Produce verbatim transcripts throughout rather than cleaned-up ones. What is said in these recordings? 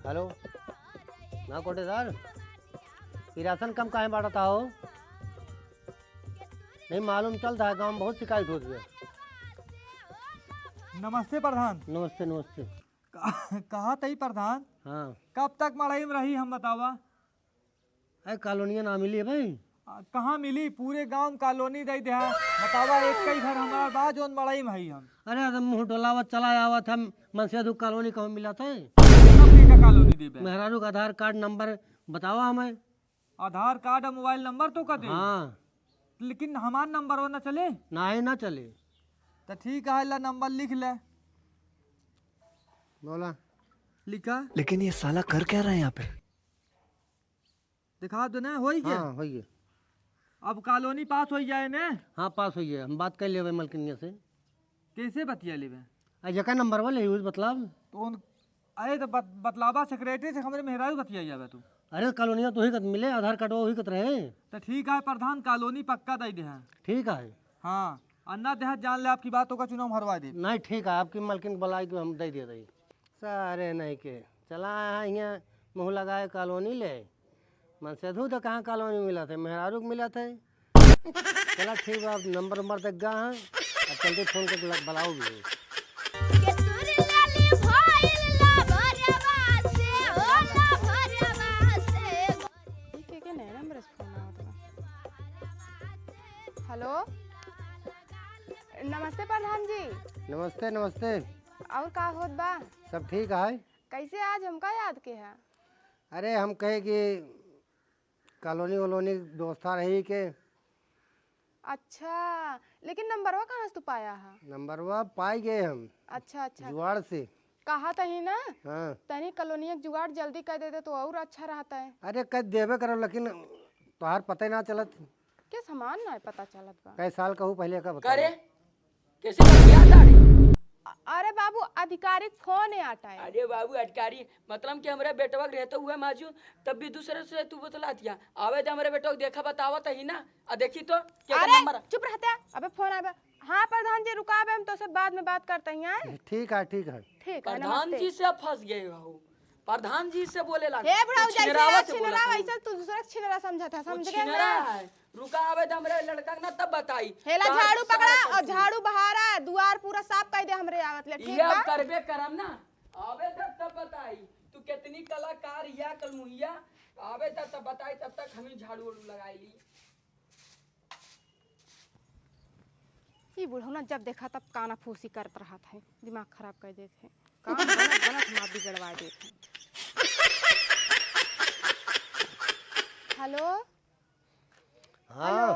हेलो, ना कोटेदार, ई राशन कम काहे बांटत हो? नहीं मालूम चलत है, गाँव में बहुत शिकायत होत है। नमस्ते प्रधान। नमस्ते, नमस्ते। कहा तई प्रधान? हाँ। कब तक मड़ई में रही हम बतावा? अरे कॉलोनिया ना मिली है भाई। आ, कहाँ मिली? पूरे गाँव में कॉलोनी दे दे है। बतावा, एक कई घर हमार बा जौन मड़ई में हई हम। अरे तो मुँह डोलावत चला आवत हम, मनसेधू कॉलोनी कहूँ मिलत है? का कॉलोनी देबे? मेहरारू का आधार कार्ड नंबर बतावा हमें। आधार कार्ड और मोबाइल नंबर तो का दे? हाँ। लेकिन हमार नंबर वो ना चले? नाही, ना चले। तो ठीक है, ला नंबर लिख ले। बोला। लिखा। लेकिन ये साला कर क्या रहा है यहाँ पे? दिखा दो ना, होई गया? हाँ, होई गया। अब कॉलोनी पास होई जाए ने? हाँ, पास होई गया। हम बात कर लेबे मलकिनिया से। कैसे बतिया लेबे? आ, जेकर नंबर वाले यूज मतलब? तो उन, अरे तो बत-, बतलावा सेक्रेटरी से, हमरे मेहरारू बतिया जाबे तू। अरे कॉलोनिया तो ही कत मिले, आधार कार्ड वही कत रहे। तो ठीक है प्रधान, कॉलोनी पक्का दे दे है। ठीक है। हाँ, अन्ना देहात जान ले आपकी बात, ओकर चुनाव हम हरवा दे। नहीं ठीक है, आपकी मलकिन के बुलाई के हम दे दे रही। सारे नहीं के चला आया हियाँ मुँह लगाए कॉलोनी ले। मनसेधू तो कहाँ कॉलोनी मिलत है, मेहरारू के मिलत है। चला ठीक बा, अब नंबर नंबर देख गा हाँ, अब चलते फोन करके लग-, बुलाओ भी। के सुर लाली भइल लबरवा से, ओ लबरवा से। ई के, के नया नंबर से फोन आवत बा? हेलो, नमस्ते प्रधान जी। नमस्ते, नमस्ते। और का होत बा? सब ठीक है। कैसे आज हमका याद के है? अरे हम कहे कि कॉलोनी वोलोनी व्यवस्था रही के। अच्छा, लेकिन नंबरवा कहाँ से तू पाया है? नंबरवा पाई गए हम। अच्छा, अच्छा। जुआड़ से। कहा तही ना? हाँ। तनी कॉलोनिया के जुगाड़ जल्दी कर देते तो और अच्छा रहता है। अरे कर देबे करो, लेकिन तोहार पता ही ना चलत। के सामान ना पता चलत बा। कै साल कहू पहले का बता। करे? कैसे बतिया तारी? अ-, अरे बाबू, अधिकारी फोन है आटा है। अरे बाबू, अधिकारी मतलब कि हमरे बेटवा के रहते हुए माजू, तब भी दूसरे से तू बतलातिया। आवे दे हमरे बेटवा के, देखा बतावा तही ना, आ देखी तो के अरे नंबर। चुप रहते, अबे फोन आवे। हाँ प्रधान जी, रुका, अबे हम तोसे बाद में बात करते हैं, आए? ठीक है, ठीक है। ठीक है, प्रधान नमस्ते। जी से फंस गए हो। प्रधान जी से बोले लाग। हे बुढ़ऊ, तू जैसे छिनरावा है से बोला छिनरा, तू। वैसे तू दूसरा के छिनरा समझत है, वो समझ गए छिनरा ना? है। रुका, आवे दे हमरे लड़का के ना, तब बताई। हेला, का झाड़ू सारा पकड़ा सब और चीज। झाड़ू बहारा, दुआर पूरा साफ कर दे हमरे आवत ले, ठीक ये अब बा? करबे करम ना, आवे दे तब बताई। तू कितनी कलाकार या कलमुहिया, आवे दे तब बताई, तब तक हम ही झाड़ू उड़ू लगाई ली। ई बुढ़ौना जब देखा तब काना फूसी करत रहत है, दिमाग खराब कर देत है। काम बनत बनत हमार बिगड़वा देत है। हेलो? हाँ। हेलो?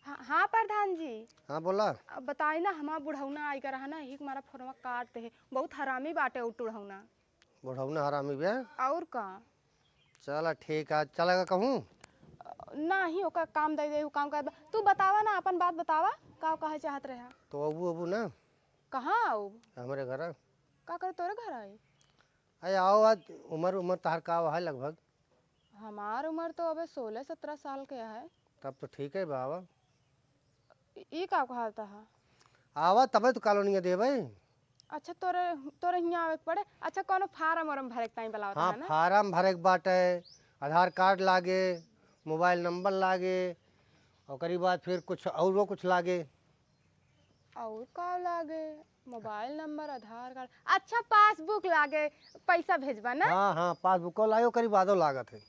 हाँ, हाँ प्रधान जी। हाँ, बोला। अब बताई ना, हमार बुढ़ौना आई का रहा ना, यही हमारा फोनवा काट दे है। बहुत हरामी बाटे उ टुढ़ौना। बुढ़ौना हरामी बे। और का? चला ठीक है, चलेगा कहूँ? नाही, ओका काम दे दे, उ काम कर। तू बतावा ना, अपन बात बतावा, का कहे चाहत रहे? तो अबू, अबू ना। कहाँ आऊ? हमरे घर। का करे तोरे घर आई? अरे आओ, आज उम्र, उम्र तहार का है लगभग? हमार उम्र तो अबे सोलह सत्रह साल के है। तब तो ठीक है बाबा। ई, ई का कहत हा? आवा तबे तो कॉलोनिया देबे। अच्छा, तोरे, तोरे हियाँ आवे के पड़े। अच्छा, कोनो फार्म वार्म भरे के ताई बुलावत हाँ, है ना? फार्म भरे के बाटे, आधार कार्ड लागे, मोबाइल नंबर लागे, ओकरी बाद फिर कुछ औरो कुछ लागे। और का लागे? मोबाइल नंबर, आधार कार्ड, अच्छा, पासबुक लागे, पैसा भेजबा ना? हाँ, हाँ, पासबुको लागे, ओकरी बादो लागत है।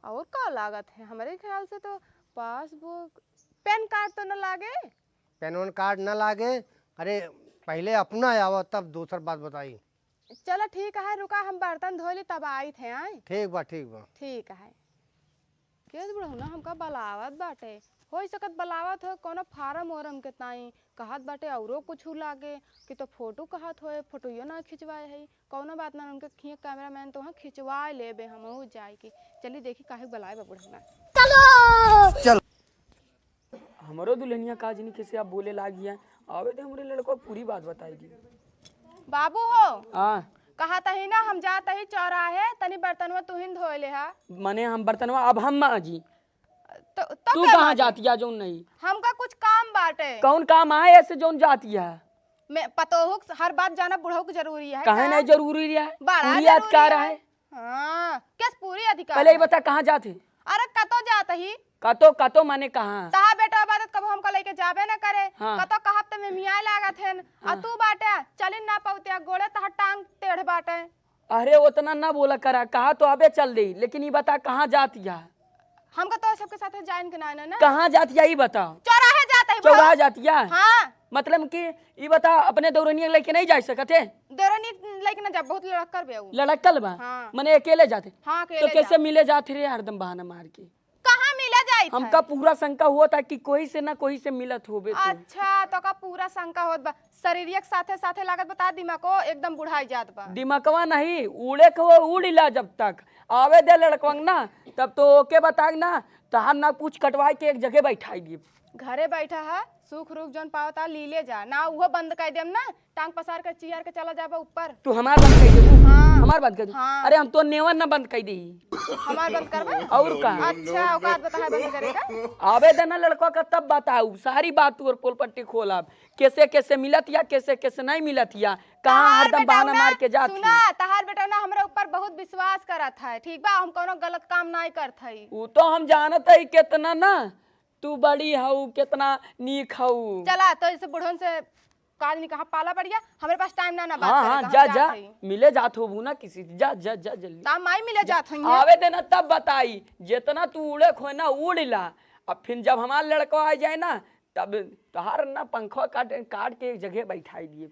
और का लागत है? हमरे ख्याल से तो पासबुक, पैन कार्ड तो न लागे? पैन वैन कार्ड न लागे। अरे, पहले अपना आवा, तब दूसर बात बताई। चला ठीक है, रुका, हम बर्तन धो ली, तब आई थे, आए। ठीक बा, ठीक बा। ठीक है। केस बुढ़ौना हमका बलावत बाटे, होई सकत बलावत हो कोनो फार्म ओरम के ताई, कहत बाटे औरो कुछ लागे कि तो फोटो कहत होए, फोटोयो ना खिंचवाए है, कौनो बात ना, उनके खिए कैमरामैन तो वहाँ खिंचवाए लेबे हमहू जाए के। चली देखी काहे बलाए बा बुढ़ौना। चलो। चल। हमरो दुल्हनिया का जनी कैसे अब बोले लागी है, आवे दे हमरे लड़को पूरी बात बताई दी। बाबू हो। हाँ। कहत ही ना, हम जात ही चौराहे, तनी बर्तनवा तुहिन धोए ले हा। मने हम बर्तनवा अब हम माजी। तो, तो तू क्या कहाँ माजी? जाती है जौन नहीं? हमका कुछ काम बाटे। कौन काम आए ऐसे जौन जाती है? मैं पतोहू के हर बात जानब बुढ़ऊ के जरूरी है काहे का? नहीं जरूरी रहा है? बड़ा पूरी याद जरूरी का है। रहा है? हाँ, किस पूरी अधिकार पहले ही है? बता कहाँ जात है? अरे कतो जात ही? कतो कतो माने कहाँ? तहा बेटा बात कब हमका लेके जाबे न करे। हाँ। कतो कहब त में मियाँ लागत है। हाँ। आ तू बाटे चलिन ना पौते गोड़े तहा टांग टेढ़ बाटे। अरे उतना ना बोला करा, कहा तो अबे चल दे, लेकिन ये बता कहाँ जात या? हमका तो सबके साथ जाइन के ना ना ना। कहाँ जात या ई बताओ। चौराहे जात है चौराहा जात या? हाँ। मतलब कि ई बता अपने दौरनिया लेके नहीं जा सकत है? दौरनी लेके ना जा, बहुत लड़क्कल बे उ। लड़क्कल बा? हाँ। मने अकेले जाते? हाँ, अकेले तो कैसे जा। मिले जात रे हरदम बहाना मार के? कहाँ मिले जाइत हमका है? पूरा शंका हुआ था कि कोई से ना कोई से मिलत होबे तू। अच्छा, तो का पूरा शंका होत बा। शरीरिया के साथे साथे लागत बता दिमागो एकदम बुढ़ाई जात बा। दिमागवा नहीं, उड़े के वो उड़ ला जब तक आवे दे लड़कवा ना, तब तो ओके बताग ना, तहार ना पूछ कटवाई के एक जगह बैठाई दी। घरे बैठा है, सुख रूख जौन पावता लीले जा, ना उहो बंद कर देम ना, टांग पसार के चियार के चला जाबा ऊपर। तू हमार बंद कर देबू? हाँ। हमार बंद कर दू? हाँ। अरे हम तो नेवन ना बंद कर दी। हमार बंद करबा? और का? अच्छा, औकात बता है बंद करे का? आवे दे ना लड़का का तब बताऊ, सारी बात तू और पोल पट्टी खोलब। कैसे कैसे मिलत या, कैसे कैसे नहीं मिलत या, कहाँ तहार हरदम बेटा बहाना ना, मार के जात सुना, ही। तहार बेटा ना हमरा ऊपर बहुत विश्वास करत है, ठीक बा? हम कौनो गलत काम नहीं करत है। उ तो हम जानत है कितना ना, तू बड़ी हऊ, कितना नीक हऊ। चला, तो इसे बुढ़न से काज नहीं कहा पाला पड़ गया, हमरे पास टाइम ना, ना बात हाँ, करे हाँ, का, हम जा, जात जा, हई। मिले जात होबू ना किसी से, जा, जा, जा, जल्दी। ता माई मिले जा, जात हई। आवे देना तब बताई, जितना तू उड़े खोए ना उड़ ला, अब फिर जब हमार लड़का आ जाए ना, तब तोहार ना पंखवा काट, काट के एक जगह बैठाई दिए।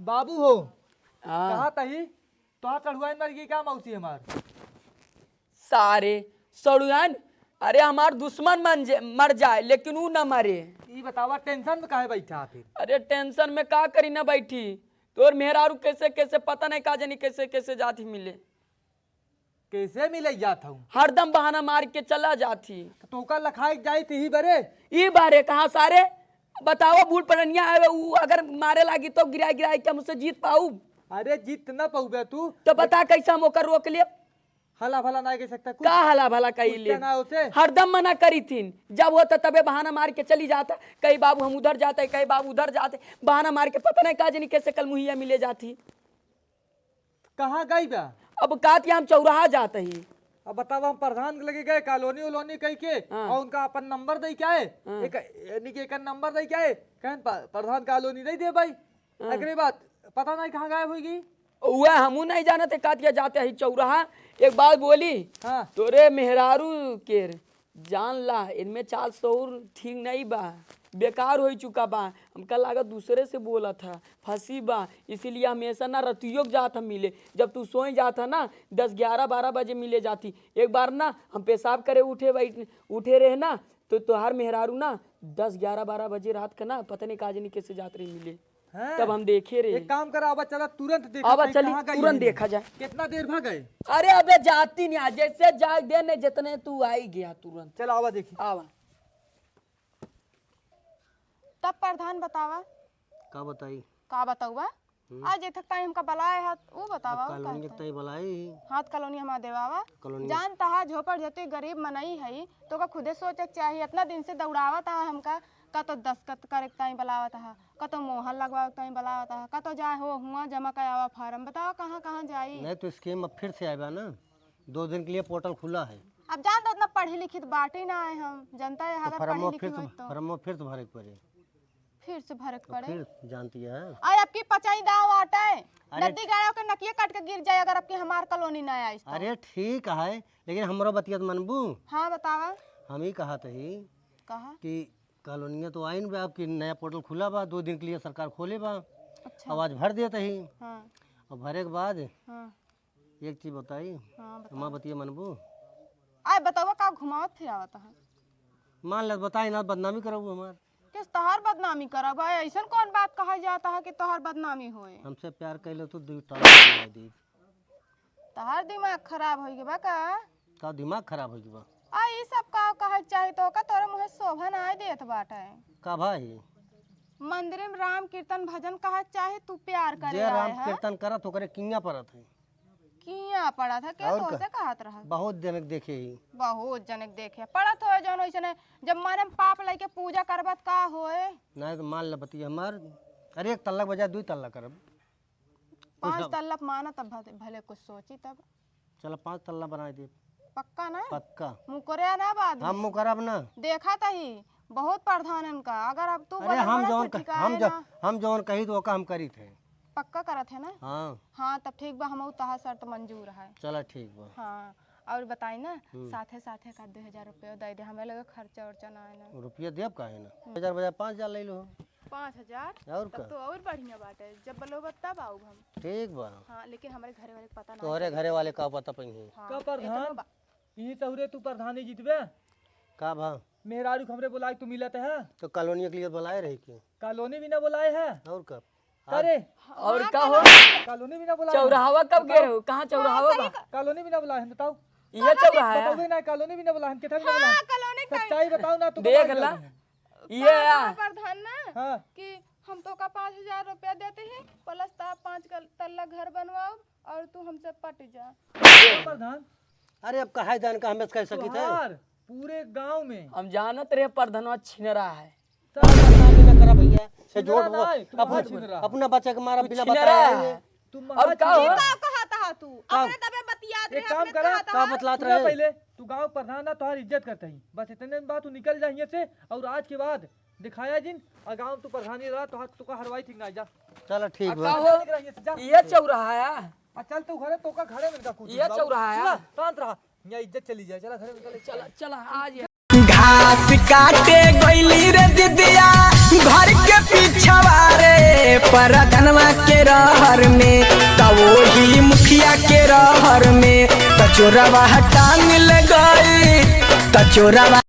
बाबू हो, हाँ। कहा तही, तोहार सड़ुआइन मर गई का मौसी हमार? सारे सड़ुआइन, अरे हमार दुश्मन मन जे, मर जाए, लेकिन ऊ न मरे। ई बतावा, टेंशन में काहे बैठा आखिर? अरे टेंशन में का करी ना बैठी, तोर मेहरारू कैसे कैसे, पता नहीं का जानी कैसे कैसे जात ही मिले। कैसे मिले जात हूँ? हरदम बहाना मार के चला जात ही। तो का लखाए जाई थी ही बरे? ई बारे कहाँ सारे? बताओ, बूढ़ पड़निया आवे, ऊ अगर मारे लागी तो गिराए गिराए के हमसे जीत पाऊ? अरे जीत ना पउबे तू। तो बता कैसे हम ओकर रोक लेब? हला भला ना कह सकता कुछ। का हला भला कही पूछते ले? ना उसे। हरदम मना करी थीन, जब होता तबे बहाना मार के चली जाता, कहीं बाबू हम उधर जाते, कहीं बाबू उधर जाते, बहाना मार के पता नहीं का जनी कैसे कल मुहिया मिले जाती। कहाँ गई बा? अब कात हम चौराहा जात ही। अब बताओ, हम प्रधान के लगे गए, कॉलोनी उलोनी कह के, हाँ। और उनका अपन नंबर दे के आए, हाँ। एक, यानी कि एक नंबर दे के आए, कहन प-, प्रधान कॉलोनी नहीं दे भाई। हाँ। एकरे बाद पता नहीं कहाँ गायब होई गई। उहे हमू नहीं जानत है, कात जात ही चौराहा। एक बात बोली, हाँ। तोरे मेहरारू के जान ला, इनमें चाल शऊर ठीक नहीं बा, बेकार हो चुका बा। हमका लागत दूसरे से बोलत ह, फंसी बा, इसीलिए हमेशा ना रतियों के जात हम मिले। जब तू सोए जात ह ना, दस, ग्यारह, बारह बजे मिले जाती। एक बार ना हम पेशाब करे उठे बैठ, उठे रहे ना, तो तोहार मेहरारू ना दस, ग्यारह, बारह बजे रात का ना पता नहीं का जनी कैसे जात रही मिले। हैं? तब हम देखे रहे। एक काम करा, अब चला तुरंत देखा अब जाए चली, कहाँ गई तुरंत है। देखा जाए। कितना देर भा गए? अरे अबे जाती नहीं, आज जैसे जाए दे नहीं, जितने तू आई गया तुरंत। चल आवा देखी। आवा। तब प्रधान बतावा। का बताई? का बतावा? हम्म। आज एथक ताई हमका बलाए हाथ, वो बतावा, अब वो कॉलोनी कहता तक है। ताई बलाई। हाथ कॉलोनी हमार देवावा। कॉलोनी। जानता है झोपड़ झोपड़ी गरीब मनई है, तो का खुदे सोचे के चाहिए। इतना दिन से दौड़ावत है हमका, का तो दस्तखत करे के ताई बलावत है, का तो मोहर लगवावे के ताई बलावत है, का तो जाए हो हुआ जमा करावा फार्म, बतावा कहाँ कहाँ जाई। नहीं तो स्कीम अब फिर से आए बा ना, दो दिन के लिए पोर्टल खुला है। अब जान तो उतना पढ़ी लिखी तो बाटे ना आए हम, जनता है तो अगर पढ़ी फॉर्मो लिखी फिर से, होई तो। फॉर्मो फिर से भरे के पड़े। फिर से भरे के तो पड़े। फिर जानती है। अरे आपकी पचाई दाव आटे, अरे नदी गाड़ो के नकिया काट के गिर जाए अगर आपकी हमार कॉलोनी ना आई तो। अरे ठीक है, लेकिन हमरो बतिया तो मनबू। हाँ बतावा। हम ही कहा तही कहा? कि कॉलोनिया तो आइन बा, आपकी नया पोर्टल खुला बा, दो दिन के लिए सरकार खोले बा। अच्छा। आवाज भर देत ही। हाँ। और भरे के बाद हाँ। एक चीज बताई, हाँ, बतावा। हमार बतिया मनबू? आए बतावा का घुमावत फिरावत है? मान ले बताई ना, बदनामी करबू हमार। किस तहार बदनामी करब? आए ऐसन कौन बात कहा जाता है कि तोहार बदनामी होए? हमसे प्यार कैले तो दू टांग दे दी। तहार दिमाग खराब हो गया बा का? का दिमाग खराब हो गया बा? आ ई सब का कहे के चाही तो का तोरे मुँहे शोभा ना आए देत बाटे। का भाई? मंदिर में राम कीर्तन भजन कहे के चाही, तू प्यार करे जे आए राम है। कीर्तन करत ओकरे किंगा परत है। किहाँ पड़त है? के और का? तोहसे कहत रहा? बहुत जनक देखे ही। बहुत जनक देखे। पड़त होए जौन वैसने, जब माने में पाप लइके पूजा करबत का होए? नहीं तो मान ले बतिया हमार। अरे एक तल्ला बजाय दुई तल्ला करब। पाँच पूछा। तल्ला माना तब भले, भले कुछ सोची तब। चला पाँच तल्ला बनाइ दे। पक्का ना? पक्का। मुकरे ना बाद में। हम मुकरब ना। देखा तही, बहुत प्रधानन का। अगर अब तू अरे बदल हम बड़ा जौन तो कह-, ठिकाए हम ज-, ना। हम जौन कही तो ओका हम करी थे। पक्का करत है ना? हाँ। हाँ, तब ठीक बा, हमहू तहार शर्त मंजूर है। चला ठीक बा। हाँ, और बताई ना, हम्म। साथे साथे का दो हजार रुपया दे दे, हमें लगे खर्चा उर्चा ना है ना। रुपया देब काहे ना? हम्म। हजार बजाय पाँच हजार ले लो। पाँच हजार? और तब का? तो और बढ़िया बात है, जब बोलोगा तब आऊब हम। ठीक बा। हाँ, लेकिन हमारे घरे वाले को पता ना तोहरे चले। घरे वाले का पता पइहे? हाँ, का प्रधान? इतनो बा- ई तौरे तू प्रधानी जीतबे? का भा? मेहरारू के हमरे बोलाए तू मिलत है? तो कॉलोनी के लिए बोलाए रही के? कॉलोनी भी ना बोलाए है। और का? अरे, और हाँ, का हो? कॉलोनी भी ना बोलाए है। चौराहवा कब बताओ। गए हो? कहाँ चौराहवा बा? कॉलोनी भी ना बोलाए हैं, बताओ। ये चौराहा है? बताओ भी ना, कॉलोनी भी ना बोलाए हैं, कितना भी ना बोलाए हैं। हाँ, कॉलोनी का सच्चाई बताओ ना, तू देख ला। ये का आ। कहा प्रधान ना हाँ। कि हम तो का पाँच हजार रुपया देते हैं, प्लस तो आप पाँच कल-, तल्ला घर बनवाओ और तू हमसे पट जा। का प्रधान? अरे अब कहा जान का हमें कह सकी थे? तोहार पूरे गांव में। हम जानत रहे प्रधानवा छिनरा है। सब बदनामी न करा भैया, से छिनरा जोड़ ना वो है, तू अपना, छिनरा। अपना बच्चा के मारा तू बिना छिनरा बताए है। आए। तू और का हो? का कहत हा तू? का? अपने दबे बतियात रहे, एक काम अपने करा, कहत का हा। बतलात सुना रहे? पहले, तू गांव प्रधान ना, तोहार इज्जत करता ही। बस इतने में बात तू निकल जा हियां से, और आज के बाद दिखाया जिन, और गांव तू प्रधानी रहा, तोहार, तू का हरवाई ठीक ना जा। चला ठीक अब बा। का हो? निकल हियां से, जा। ये चौराहा है? आ चल तू घरे, तो का घरे में का कूद ये जाओ। चौराहा है? सुना, शांत रहा। यहाँ इज्जत चली जाए, चला घरे में चले। चला, चला, आ जा। घास काटे गइली रे दिदिया घर के पिछवा रे, परधनवा के रहर में, त वही मुखिया के रहर में, त चोरवा टांग ले गई, त चोरवा